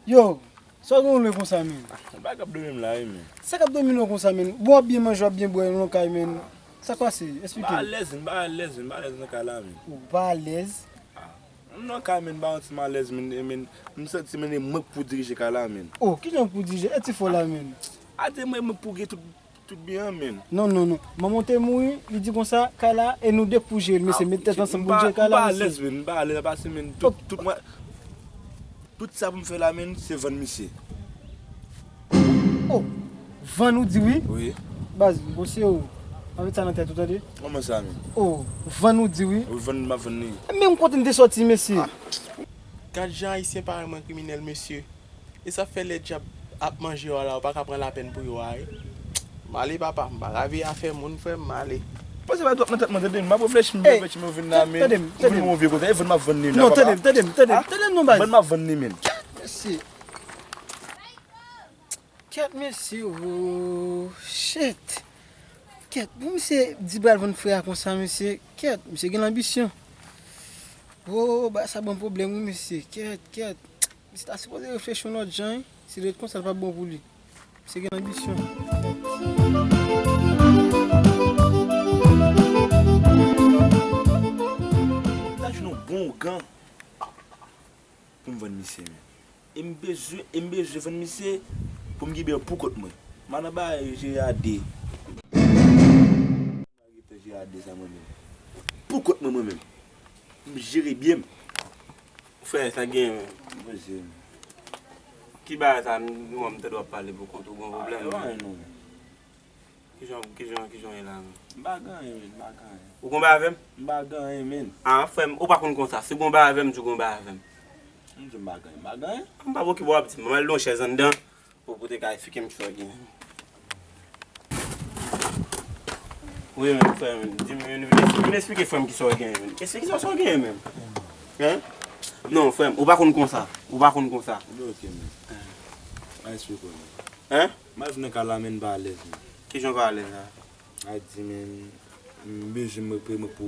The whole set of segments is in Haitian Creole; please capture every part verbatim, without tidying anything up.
Yo, sa w gen w lwen konsa, men? Bagay ap dòmi m la, wi, men. Sa k ap dòmi w konsa, men? Bon, w ap byen manje, w ap byen bwè nan kay, men. Sa k pase? Eksplike m. M pa alèz, men, m pa alèz, men, m pa alèz nan kay la, men. Ou pa alèz? Ah, m nan kay, men, m pa yon ti malèz, men, men, m santi, men, e mwen k pou dirije kay la, men. Oh, kijan pou dirije? E ti fò la, men. A, te mwen, mwen pou gen tout Tout byen an, men. Non, non, non. Manman w te mouri, li di konsa, kay la, e nou de k pou jere l, mesye. Met tèt ansanm pou n jere kay la, mesye. M pa alèz, men. M pa alèz, paske, men, tout, tout mwa, tout sa pou m fè la, men, se vann misye. Oh, vann ou di wi? Wi. Baz, m konseye w. Pa met sa nan tèt ou, tande? Kòman sa, men? Oh, vann ou di wi? Wi, vann, m ap vann li. Men m kote n te sòti, mesye. Gad jan Ayisyen parèy mwen kriminèl, mesye. E sa fè lè dyab ap manje yo a la, ou pa ka pran lapèn pou yo a, wi. M ale, papa, m pa ka veye afè moun, frè m, m ale. Panse pa twòp nan tèt mwen, tande, m ap reflechi, m reflechi, men ou vin la, men. Tande m, tande m. Ou vin yon vye kote, e vann m ap vann li la, papa. Non, tande m, tande m, tande m, tande non, baz. Vann m ap vann li, men. Mesye. Kèt, mesye, oh, shit. Kèt, pou misye di pral vann frè a konsa, mesye, kèt, misye gen lanbisyon. Oh, bagay sa ban m pwoblèm, wi, mesye, kèt, kèt. Misye ta sipoze reflechi yon lòt jan, wi. Si l ret konsa, l p ap bon pou li. Misye gen lanbisyon. M ta jwenn yon bon ougan pou m vann misye, men. E m bezwen, e m bezwen vann misye pou m gen byen pou kont mwen. M a nan bay jere a de. Jere a de sa mwen menm. Pou kont mwen, mwen menm. M jere byen m. Frè, sa gen, men. Poze m. Ki bagay sa, m, m tande w ap pale pou kont ou, gon pwoblèm? Ah, e pa anyen non. Kijan, kijan, kijan w ye la, men? M pa gen anyen, men, m pa gen anyen. Ou gon bagay avè m? M pa gen anyen, men. Ah, frè m, ou pa konn konsa. Si w gon bagay avè m, di w gon bagay avè m. M di w m pa gen anyen, m pa gen anyen. M p ap okipe w, w ap di m. M al nan yon chèz anndan. Pou, pou te ka eksplike m kisa w gen. Wi, men, frè m, di m, vin, vin, vin eksplike frè m kisa w gen, men. Eksplike kisa w gen, men. Hein? Non, frè m, ou pa konn konsa. Ou pa konn konsa. Bloke, men. Pa eksplike w, men. Hein? M al vin nan kay la, men, m pa alèz, men. Kijan w pa alèz la? A di, men, m bezwen m repre mwen pou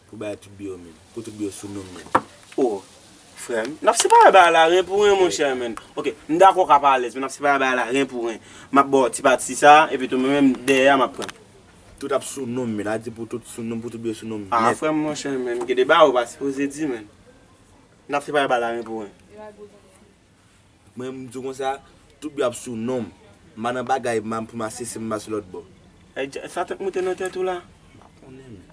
Pou bay tout biyè w menm. Pou tout biyè w sou non m menm. O, frè m, n ap separe bagay la ren pou ren, monchè, men. Oke, m dakò w ka pa alèz, men n ap separe bagay la ren pou ren. M ap ba w ti pati sa, epi tou mwen menm, dèyè a, m ap pran. Tout ap sou non m, men. A di pou tout sou non m, pou tout biyè w sou non m. A, frè m, monchè, men, gen de bagay ou pa sipoze di, men. N ap separe bagay la ren pou ren. Mwen, m di w konsa, tout biyè ap sou non m. M pa nan bagay m pou m asese m pase lòt bò. Èy, sa tank moute nan tèt ou la? M pa konnen, men.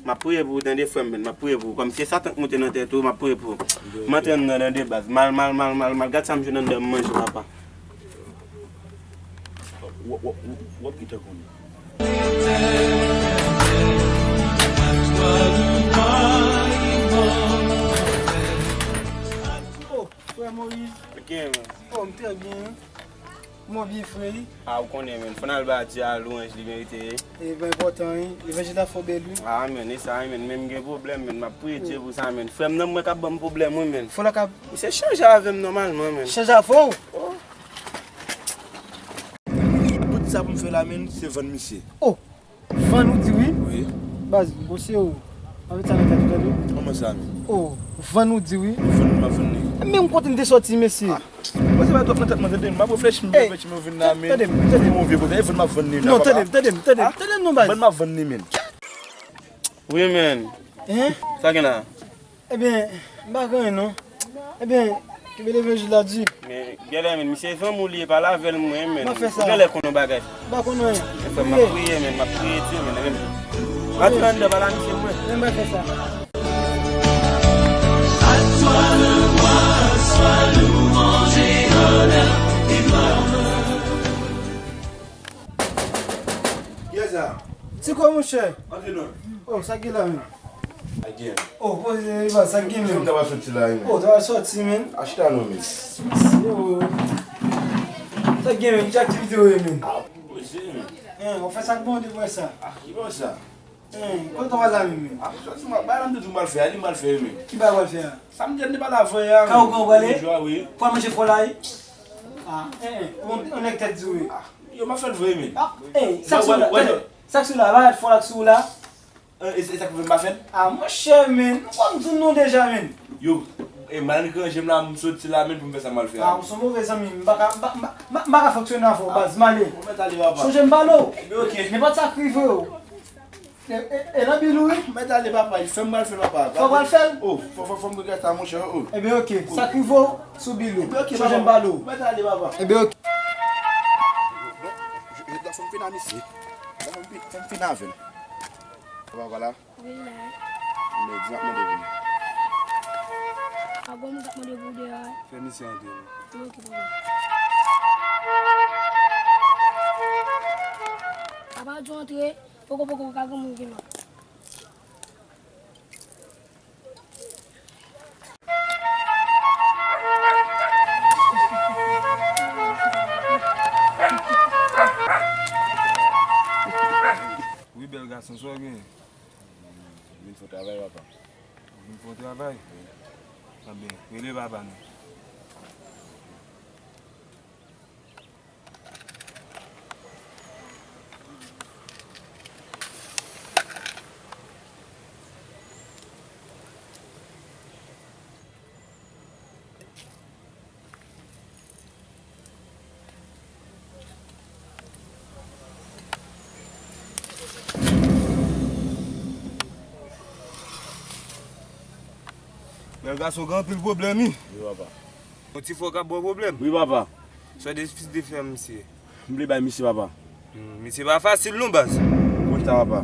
M ap priye pou ou, tande, frè m, men. M ap priye pou ou. Kòm se sa tank moute nan tèt ou, m ap priye pou ou. M antre anndan, tande, baz. Mal, mal, mal, mal, mal. Gad sa m jwenn anndan m manje, papa. W, w, w, w ap gentan konnen. Oh, frè Moyiz. Ou gen, men. Oh, m trè byen. Kòman w ye, frè? A, ou konnen, men. Fò n al ba Dye a lwanj li merite, wi. E pa enpòtan, wi. Levanjil la fò bèl, wi. A, men, e sa, wi, men. Men m gen pwoblèm, men. M ap priye Dye pou sa, men. Frè m nan, m wè k ap ban m pwoblèm, wi, men. Fò l ka Misye chanje avè m nòmalman, men. Chanje avè w? Oh. Tout sa pou m fè la, men, se vann misye. Oh! Vann ou di wi? Wi. Baz, m konseye w. Pa met sa nan tèt ou, tande? Kòman sa, men? Oh, vann ou di wi? Vann m ap vann li. Men m kote n te sòti, mesye. A. Mwen se pa twòp nan tèt mwen, tande? M ap reflechi, m reflechi, men vin la, men. Tande m, tande m. Yon vye kote, e vann m ap vann li la, papa. Non, tande m, tande m, tande m. Tande m non, baz. Vann m ap vann li, men. Wi, men. Hein? Sa gen la? Ebyen, m pa gen anyen non. Ebyen, kenbe levanjil la di. Men, genlè, men, misye zanmi w li ye, pale avè l mwen, men. M ap fè sa. Ou genlè konn yon bagay. M pa konn anyen. Men frè m, m ap priye, men, m ap priye Dye, men, men. Antre anndan, pale a misye mwen. Men m ap fè sa. Kiyès sa? Tiko, monchè. Antre non. Oh, sa k gen la, men? Sa k gen? Oh, poze, e pa sa k gen, men. Kijan w ta pral sòti la, men? Oh, ta pral sòti, men. A chita non, men. Yo. Sa k gen, men? Ki aktivite w ye, men? A, poze, men. Hein, w fè sa k bon, de fè sa. A, ki bon sa? Hein, kote w pral la, men, men? A, sòti, m pral, bagay la m te di w m pral fè a, li m pral fè, men. Ki bagay w pral fè a? Sa m te di w m pral fè a, men. Ka ou gen w prale? Jwa, wi. Pral manje fò la, wi? A, hein, hein, yon, yon nèg tèt di, wi. A, yo, m ap fè l vre, men. A, hein, sa k sou la, tande. Sa k sou la, pa gad fò la k sou la. E, e, e sa k fè m pa fè l? A, monchè, men, ou konn di m non deja, men. Yo, E m al ranje m la, m soti la menm pou m fè sa m al fè a. Ah, ou se yon move zanmi, m pa ka, m pa, m pa, m pa, m pa ka fonksyone avè w, baz, m ale. Ou mèt ale, papa. Sonje m pale w. Ebyen, oke. Nenpòt sa k rive w. E, e, e nan bil ou, wi. Ou mèt ale, papa, fè m al fè l, papa. Fò w al fè l? Oh, fò, fò, fò m regrèt sa, monchè, oh. Ebyen, oke. Sa k rive w, sou bil ou. Ebyen, oke, papa. Sonje m pale w. Ou mèt ale, papa. Ebyen, oke. Jodi a fò m fin a misye. Fò m fin, fò m fin avè l. Papa, vwala. Wi, la. Men, di m ap mande pou li. Pa gon moun k ap mande pou ou deyò a. Fè misye antre, non. Ok, papa. Papa, di w antre, poko, poko, ka gen moun ki la. Wi, bèl gason, sa w genyen? Vin fè travay, papa. Vin fè travay? Wi. Anben, rele papa nou. Bèl gason gen anpil pwoblèm, wi. Wi, papa. Yon ti frè w k ap ba w pwoblèm? Wi, papa. Sa w deside fè misye? M vle bay misye, papa. Hmm, misye pa fasil non, baz. Konsa, papa.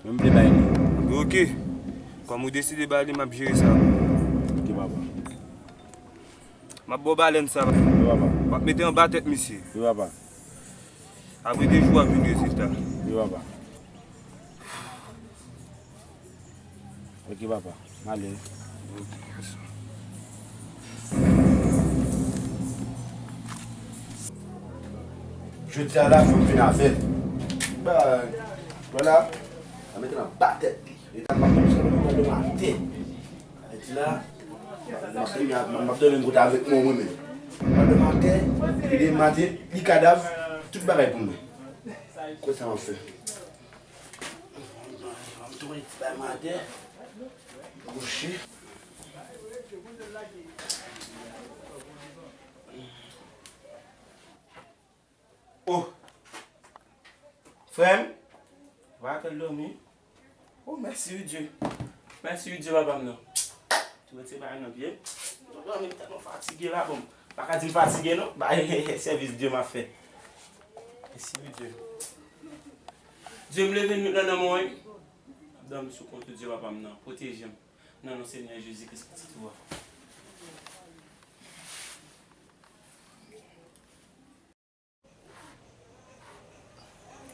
Men m vle bay li. Ok. Kòm ou deside bay li, m ap jere sa. Ok, papa. M ap ba w balèn sa. Wi, papa. W ap mete anba tèt misye. Wi, papa. Apre de jou, w ap jwenn rezilta. Wi, papa. Ok, papa. M ale. Ok, gason. Jodi a la, fò m fin avè l. Bay. Vwala. Sa mete l anba tèt li. Li ta m ap fè sa, m ap dòmi atè. Mèt la, m ap dòmi, m ap dòmi kote avèk mwen, mwen menm. M ap dòmi atè, li de maten, li kadav, tout bagay pou mwen. Kote sa m ap fè? M ap tounen ti bay mwen atè. Kouche. Oh! Frè m, pa atè l dòmi. Oh, mèsi wi Dye. Mèsi wi Dye, papa m nan. Tou mete bagay nan pye m. Dòmi m tèlman fatige la, bon. Pa ka di m fatige non. Bay sèvis Dye m ap fè. Mèsi wi Dye. Dye m leve nwit lan nan men w wi. M ap dòmi sou kont ou Dye, papa m nan. Pwoteje m. Nan non Senyè Jezi Kris, pitit ou a.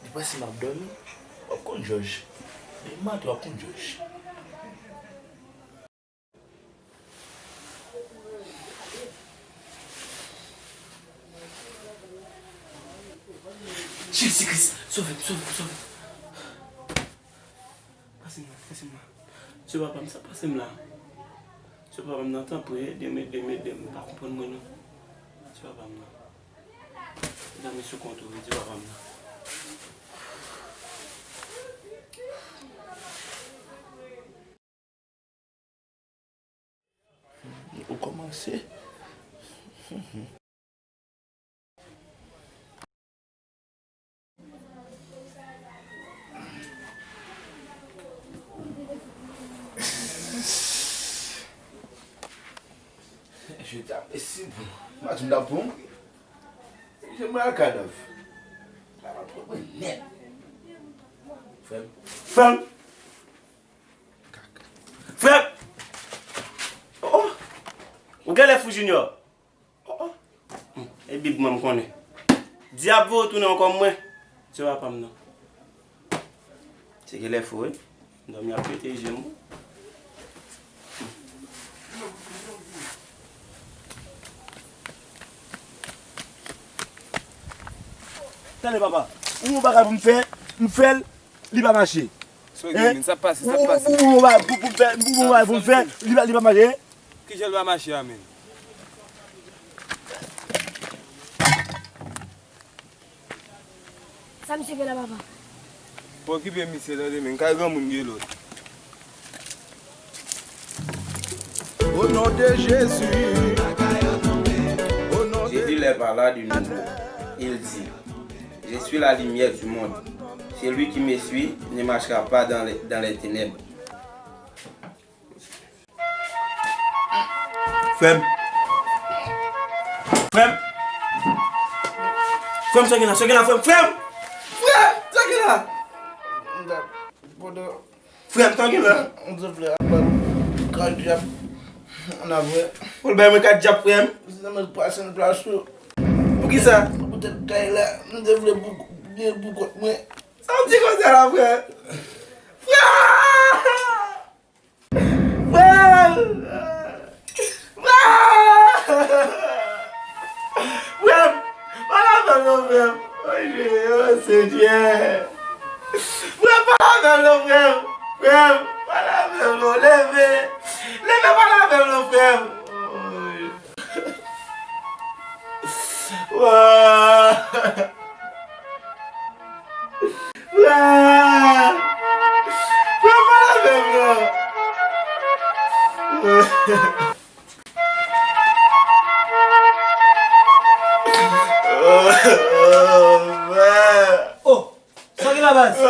Depi si m ap dòmi, w ap konn jòj. Depi maten, w ap konn jòj. Jezi Kris, sove m, sove m, sove m. Pase m la, pase m la. Dye papa m, sa pase m la? Dye papa m nan, tanpri, ede m, ede m, ede m. M pa konprann mwen non. Dye papa m nan. Dòmi sou kont ou wi, Dye papa m nan. Ou kòmanse. Jodi a, mesi bon. M pa di m t ap bon. Jodi a, m al kadav. Kadav pran mwen nèt. Frè m. Frè m. Frè m! Oh, oh. Ou genlè fou, Junior. Oh, oh. Hmm, e Bib mwen m konnen. Dyab voye w tounen ankò mwen. Se papa m nan. Se genlè fou, wi. Dòmi ap pete je m. Tande, papa. Ou yon bagay pou m fè, m fè l, li pa mache. Sa w gen, men, sa pase, sa pase. Ou, ou, ou, ou, pou, pou fè, ou, ou, pou fè, li pa, li pa mache. Kijan l pa mache a, men? Sa misye fè la, papa? Pa okipe misye, tande, men, kay granmoun gen lòt. Au nom de Jésus. Au nom de Jésus, les paroles de nouveau. Il dit, Je suis la lumière du monde. Celui qui me suit ne marchera pas dans les, dans les ténèbres. Frè m. Frè m. Frè m, sa gen la, sa gen la, frè m. Frè m! Frè m, sa gen la! Frè m, tanki la. M te vle ap bay kay dyab. Ann ap wè. Ou l bay mwen kay dyab, frè m? Se nan men pase nan plas ou. Poukisa? Poutèt kay la, m te vle pou, gen pou kont mwen. Sa w di konsa la, frè m? Frè m! Frè m! Frè m! Frè m! Pale avè m non, frè m. Oy, Senyè. Frè m, pale avè m non, frè m. Frè m, pale avè m non. Leve. Leve, pale avè m non, frè m. Oy. Wa. Wa. Frè m, pale avè m non. Oh, man. Oh, sa ki la baz? Wè,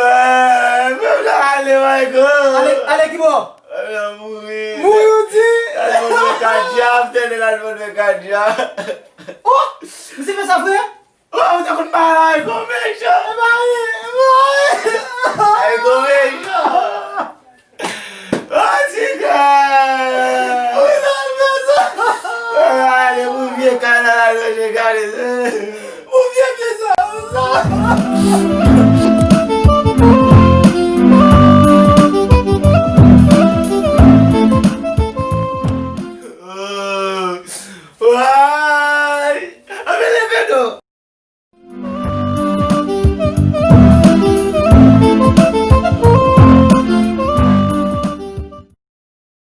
men m ta ale, Michael. Ale, ale ki bò? Mwen mouri. Mouri, ou di? Al mwen fè kadya, m tande l al mwen fè kadya. Oh, misye fè sa vre? Oh, ou te konn bagay la, Michael, mechan. E mari, e mari. Michael, mechan. Oh, ti kè! Ou nan bezwen! Ale pou vye kanal al manje gade. Pou vye pye sa, pou sa.